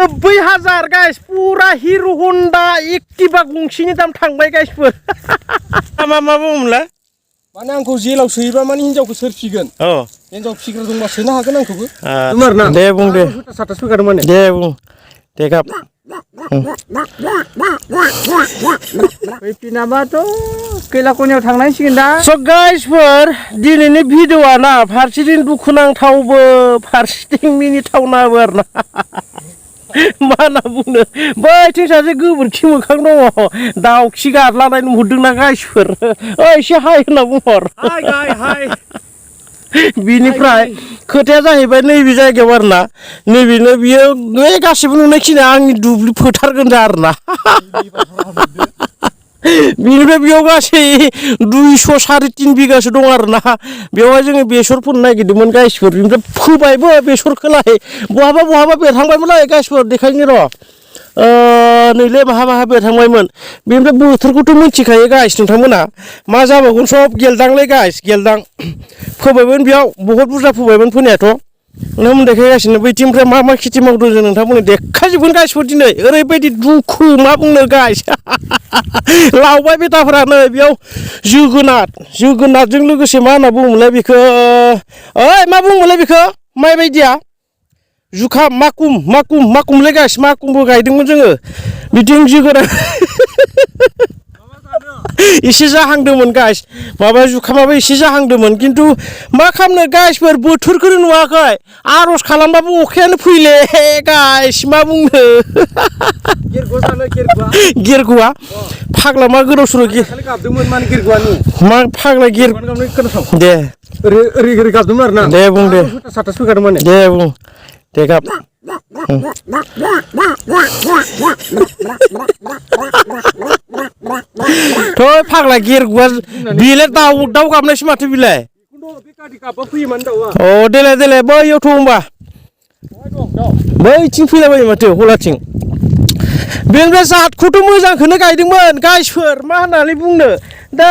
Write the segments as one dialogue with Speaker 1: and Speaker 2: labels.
Speaker 1: 90,000 guys पूरा हिरो Honda Activa गंसेनि दाम थांबाय गाइसफोर मा बुंलाय
Speaker 2: माने आंखौ जेलाव सोयोबा माने हिनजावखौ सोर फिगोन हिनजाव फिग्रा दंबा सोनो हागोन आंखौबो
Speaker 1: दे बुं दे
Speaker 2: सातास फैखादों माने
Speaker 1: दे बुं दे गाब
Speaker 2: फैफिनाबाथ' कैलाकनियाव थांनांसिगोन दा
Speaker 1: स' गाइसफोर दिनैनि भिडिअ'आ ना फारसेथिं दुखुनांथावबो फारसेथिं मिनिथावनाबो आरो ना मा होनना बुंनो बैथिं सासे गोबोरखि मोखां दङ दाउखि गादलानाय नुहुरदोंना गाइसफोर एसे हाय होनना बुंहर
Speaker 2: हाय
Speaker 1: बिनिफ्राय खोथाया जाहैबाय नैबे जायगायाव आरो ना नैबेनो बियो बे गासिबो नुनायखिनिया आंनि दुब्लि फोथारगोन आरो ना बिनिफ्राय बेयाव गासै 200-3.5 बिगासो दं आरो ना बेवहाय जोङो बेसर फोनो नागिरदोंमोन गाइसफोर बिनिफ्राय फोबायबो बेसरखौलाय बहाबा बेरखांबायमोनलाय गाइसफोर देखायनो र' नैलै माहा बेरखांबायमोन बेनिफ्राय बोथोरखौथ' मिथिखायो गाइस नोंथांमोना मा जाबावगोन सब गेलदांलै गाइस गेलदां फोबायमोन बेयाव बहुद बुरजा फोबायमोन फोनायाथ' नोंथांमोन देखायगासिनो बैथिंनिफ्राय मा खेथि मावदों जों नोंथांमोननो देखायजोबगोन गाइसफोर दिनै ओरैबायदि दुखु मा बुंनो गाइस लावबाय बेटाफोरानो बेयाव जोगोनारजों लोगोसे मा होनना बुङोमोनलाय बेखौ ओइ मा बुङोमोनलाय बेखौ माइ बायदिया जुखाम माकुमलै गाइस माकुमबो गायदोंमोन जोङो बिथिं जोगोनार एसे जाहांदोंमोन गाइस माबा जुखामाबो एसे जाहांदोंमोन खिन्थु मा खालामनो गाइसफोर बोथोरखौनो नुवाखै आर'ज खालामबाबो अखायानो फैले गाइस मा बुंनो गेरगुवा फाग्ला मा गोदाव सोराव मा फाग्ला दे
Speaker 2: ओरै गाबदोंमोन आरो ना
Speaker 1: दे बुं दे
Speaker 2: सातास फैखादों माने
Speaker 1: दे बुं दे गाब थ' फाग्ला गेरगुवा बेलाय दाउ गाबनायसो माथो बिलाय अ देलाय बैयावथ' होनबा बैथिं फैलाबायो माथो हलाथिं बेनिफ्राय जातखौथ' मोजांखौनो गायदोंमोन गाइसफोर मा होननानै बुंनो दा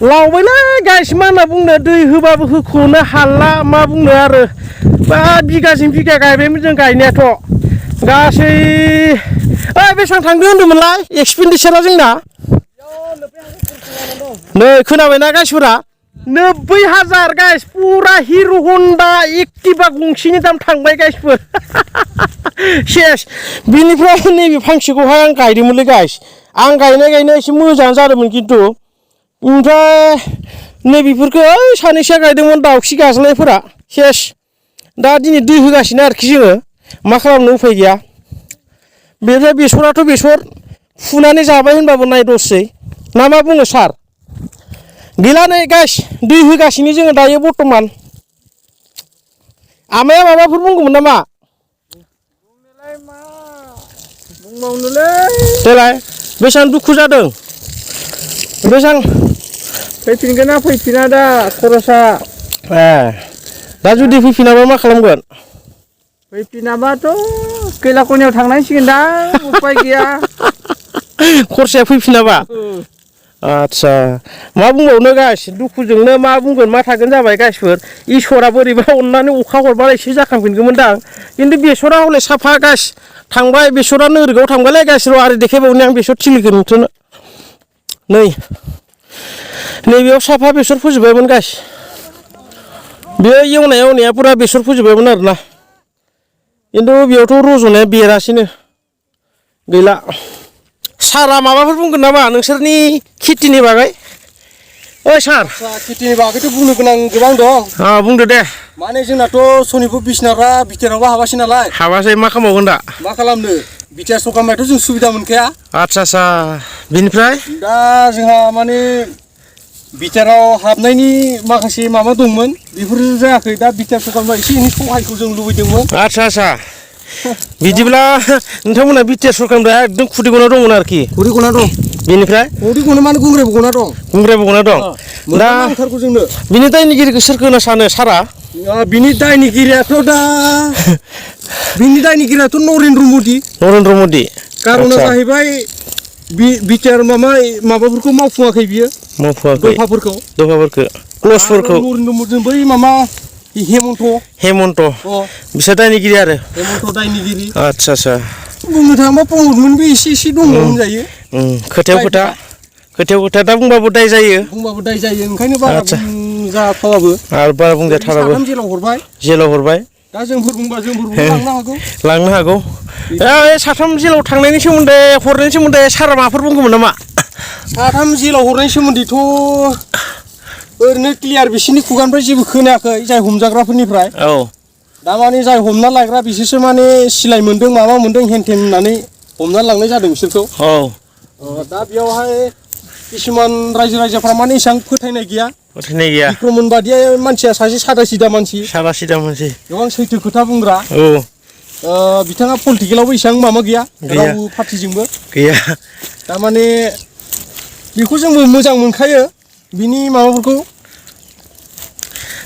Speaker 1: लावबायलै गाइस मा होनना बुंनो दै होबाबो होख'नो हाला मा बुंनो आरो बा बिगाजों बिगा गायबायमोन जों गायनायाथ' गासै बेसेबां थांदों होनदोंमोनलाय एक्सपेन्डिचारा जोंना नै खोनाबायना गाइसफोरा 90,000 गाइस पूरा हिरो होंडा एक्टिवा गंसेनि दाम थांबाय गाइसफोर सेस बिनिफ्राय नैबे फांसेखौहाय आं गायदोंमोनलै गाइस आं गायनाय एसे मोजां जादोंमोन खिन्थु ओमफ्राय नैबेफोरखौ सानैसोआ गायदोंमोन दाउखि गाज्लायनायफोरा सेस दा दिनै दै होगासिनो आरोखि जोङो मा खालामनो उफाय गैया बेनिफ्राय बेसराथ' बेसर फुनानै जाबाय होनबाबो नाय दसै ना मा बुङो सार गैला नै गाइस दै होगासिनो जोङो दायो बर्थमान आमाया माबाफोर बुंगौमोन नामा देलाय बेसेबां दुखु जादों बेसेबां
Speaker 2: फैफिनगोन ना फैफिना दा खरसा
Speaker 1: दा जुदि फैफिनाबा मा खालामगोन
Speaker 2: फैफिनाबाथ' कैलाकनियाव थांनांसिगोन दा उपाय गैया
Speaker 1: खरसाया फैफिनाबा आदसा मा बुंबावनो गाइस दुखुजोंनो मा बुंगोन मा थागोन जाबाय गाइसफोर इसोरा बोरैबा अननानै अखा हरबालाय एसे जाखांफिनगौमोनदां खिन्थु बेसरा हले साफा गाइस थांबाय बेसरा नोरगाव थांबायलै गाइस र' आरो देखायबावनो आं बेसर थिलिखौ नुथ'नो नैबेयाव साफा बेसर फोजोबबायमोन गाइस बे एवनाया पुरा बेसर फोजोबबायमोन आरोना खिन्थु बेयावथ' रज'नाया बेरासिनो गैला सारा माबाफोर बुंगोन नामा नोंसोरनि खेथिनि बागै ओइ सार
Speaker 2: खेथिनि बागैथ' बुंनो गोनां गोबां दं
Speaker 1: बुंदो दे
Speaker 2: माने जोंनाथ' सनितपुर बिसनाथआ बिटिआरावबो हाबासै नालाय
Speaker 1: हाबासै मा खालामबावगोन दा
Speaker 2: मा खालामनो बिटिआर सरकारनिफ्रायथ' जों सुबिदा मोनखाया
Speaker 1: आदसा बिनिफ्राय
Speaker 2: दा जोंहा माने बिटिआराव हाबनायनि माखासे माबा दंमोन बेफोर जायाखै दा बिटिआर सरकारनिफ्राय एसे एनै सहायखौ जों लुबैदोंमोन
Speaker 1: आदसा बिदिब्ला नोंथांमोना बिटिआर सरकारनिफ्राय एकदम खुदैगना दंमोन आरोखि
Speaker 2: खुदैगना दं
Speaker 1: बेनिफ्राय
Speaker 2: खुदैगना माने गुंग्रायबो गना दं दा नांथारगौ जोंनो
Speaker 1: बिनि दायनिगिरिखौ सोरखौ होनना सानो सारा
Speaker 2: बिनि दायनिगिरियाथ' नरेन्द्र मदि कारना जाहैबाय बिटिआर माबाफोरखौ मावफुङाखै बियो दफाफोरखौ
Speaker 1: क्लसफोरखौ
Speaker 2: नरेन्द्र मदिजों बै माबा
Speaker 1: हेमन्त बिसोर दायनिगिरि आरो
Speaker 2: हेमन्त दायनिगिरि
Speaker 1: आदसा आदसा
Speaker 2: बुंनो थाङोबा प्रमदमोनबो एसे दङ होनजायो
Speaker 1: खोथायाव खोथा दा बुंबाबो दाय जायो
Speaker 2: ओंखायनो बारा बुंजाथावाबो
Speaker 1: आरो बारा बुंजाथाराबो जेलाव हरबाय
Speaker 2: दा जोंफोर बुंबा जोंफोरबो
Speaker 1: लांनो हागौ साथाम जेलाव थांनायनि सोमोन्दै हरनायनि सोमोन्दै सारा माबाफोर बुंगौमोन नामा
Speaker 2: साथाम जेलाव हरनायनि सोमोन्दैथ' ओरैनो क्लियार बिसोरनि खुगानिफ्राय जेबो खोनायाखै जाय हमजाग्राफोरनिफ्राय
Speaker 1: औ
Speaker 2: दा माने जाय हमना लायग्रा बिसोरसो माने सिलाय मोन्दों माबा मोन्दों हेनथेन होननानै हमना लांनाय जादों बिसोरखौ दा बेयावहाय किसुमान रायजो राजाफ्रा माने एसेबां फोथायनाय गैया बिक्रममोन बादिया मानसिया सासे सादा सिदा मानसि गोबां सैथो खोथा बुंग्रा बिथाङा पलिटिकेलावबो एसेबां माबा गैया रावबो पार्टिजोंबो
Speaker 1: गैया
Speaker 2: थारमाने बेखौ जोंबो मोजां मोनखायो बिनि माबाफोरखौ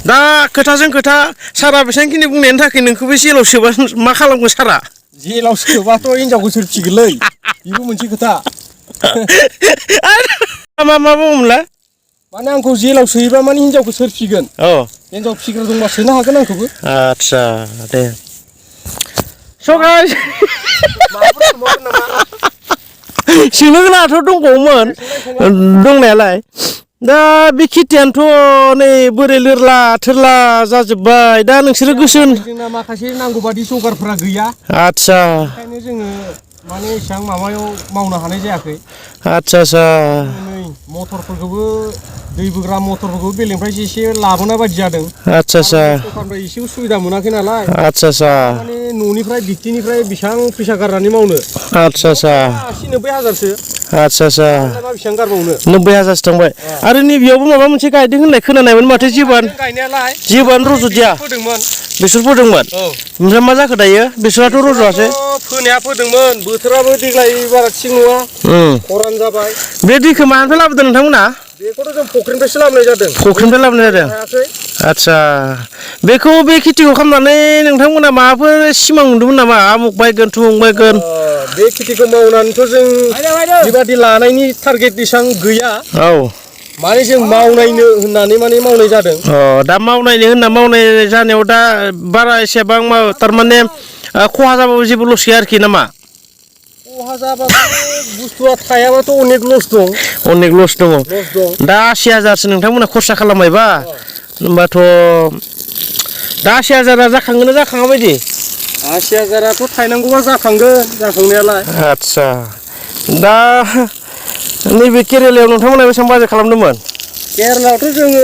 Speaker 1: दा खोथाजों खोथा सारा बेसेबांखिनि बुंनायनि थाखाय नोंखौबो जेलाव सोबा मा खालामगोन सारा
Speaker 2: जेलाव सोबाथ' हिनजावखौ सोरफिगोनलै बेबो मोनसे खोथा
Speaker 1: मा बुङोमोनला
Speaker 2: माने आंखौ जेलाव सोयोबा माने हिनजावखौ सोरफिगोन हिनजाव फिसिग्रा दंबा सोनो हागोन आंखौबो
Speaker 1: आदसा दे सोंनो गोनाङाथ' दंबावोमोन दंनायालाय दा बे खेथियानोथ' नै बोरै लोरला थोरला जाजोब्बाय दा नोंसोरो गोसो
Speaker 2: जोंना माखासे नांगौ बादि जगारफोरा गैया
Speaker 1: आदसा
Speaker 2: ओंखायनो जोङो माने एसेबां माबायाव मावनो हानाय जायाखै
Speaker 1: आदसा
Speaker 2: नै मटरफोरखौबो दै बोग्रा मटरफोरखौ बेलेगनिफ्रायसो एसे लाबोनाय बायदि जादों
Speaker 1: आदसा
Speaker 2: सरकारनिफ्राय एसे उसुबिदा मोनाखै नालाय
Speaker 1: आदसा
Speaker 2: माने न'निफ्राय बिक्तिनिफ्राय बेसेबां फैसा गारनानै मावनो 80-90,000सो
Speaker 1: आदसा
Speaker 2: बेसेबां गारबावनो
Speaker 1: 90,000सो थांबाय आरो नैबेयावबो माबा मोनसे गायदों होननाय खोनानायमोन माथो जेबोआनो रज'दिया बेसर फोदोंमोन ओमफ्राय मा जाखो दायो बेसराथ' रज'आसै
Speaker 2: फोनाया फोदोंमोन बोथोराबो देग्लाय बारा थिग नङा खरान जाबाय
Speaker 1: बे दैखौ मानिफ्राय लाबोदों नोंथांमोना
Speaker 2: बेखौथ' जों फुख्रिनिफ्रायसो लाबोनाय जादों
Speaker 1: आदसा बेखौ बे खेथिखौ खालामनानै नोंथांमोना माबाफोर सिमां मोन्दोंमोन नामा आमुक बायगोन थुमुक बायगोन
Speaker 2: बे खेथिखौ मावनानैथ' जों बेबादि लानायनि टारगेट एसेबां गैया माने जों मावनायनो होननानै माने मावनाय जादों
Speaker 1: दा मावनायनो होनना मावनाय जानायाव दा बारा एसेबां थारमाने खहा जाबाबो जेबो लस गैया आरोखि नामा
Speaker 2: खहा जाबाबो बुस्थुआ थायाबाथ' अनेक लस दं दा 80,000सो नोंथांमोना खरसा खालामबायबा होनबाथ' दा 80,000आ जाखांगोन ना जाखाङा बायदि 80,000आथ' थायनांगौबा जाखांनायालाय
Speaker 1: आदसा दा नैबे केरेलायाव नोंथांमोना बेसेबां बाजेट खालामदोंमोन
Speaker 2: केरेलायावथ' जोङो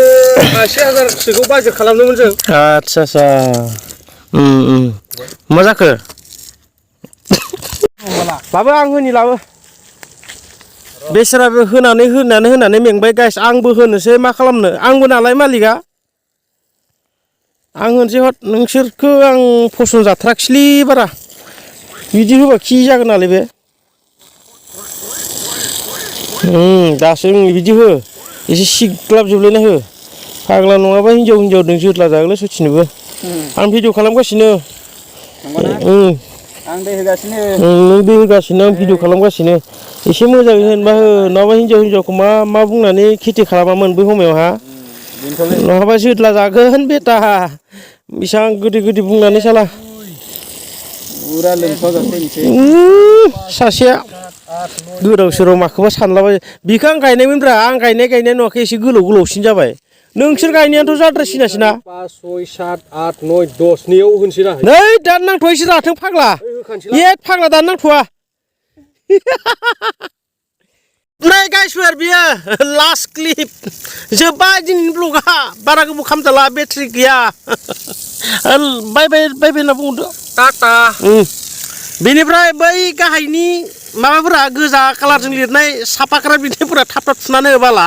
Speaker 2: 80,000सोखौ बाजेट खालामदोंमोन जों
Speaker 1: आदसा मा जाखो लाबो आं होनि लाबो बेसोराबो होनानै मेंबाय गाइस आंबो होनोसै मा खालामनो आंबो नालाय मालिकआ आं होनोसै हद नोंसोरखौ आं फसन जाथाराखिसैलै बारा बिदि होबा खि जागोन नालाय बे दासो बिदि हो एसे सिग्लाबजोबलायना हो फाग्ला नङाबा हिनजाव नों जोदला जागोनलै सथिनोबो आं भिडिअ खालामगासिनो
Speaker 2: आं दै होगासिनो
Speaker 1: नों दै होगासिनो आं भिडिअ खालामगासिनो एसे मोजाङै होनबा हो नङाबा हिनजावखौ मा बुंनानै खेथि खालामामोन बै समायावहा नङाबा जोदला जागोन बेटा बेसेबां गोदै बुंनानै साला सासेया गोदाव सोराव माखौबा सानलाबाय बिखौ आं गायनायमोनब्रा आं गायनाय नुवाखै एसे गोलावसिन जाबाय नोंसोर गायनायाथ' जाद्रायसिनासैना 5, 6, 7, 8, 9, 10 नियाव होनसै ना नै दान नांथ'आ एसे राथों फाग्ला फाग्ला दान नांथ'आ नै गाइसफोर बियो लास्ट क्लिप जोब्बाय दिनैनि ब्लगा बारा गोबाव खालामजाला बेटारि गैया बाय होनना बुंदो टाटा बेनिफ्राय बै गाहायनि माबाफोरा गोजा कालारजों लिरनाय साफाग्रा बिदिफोरा थाब थुनानै होबाला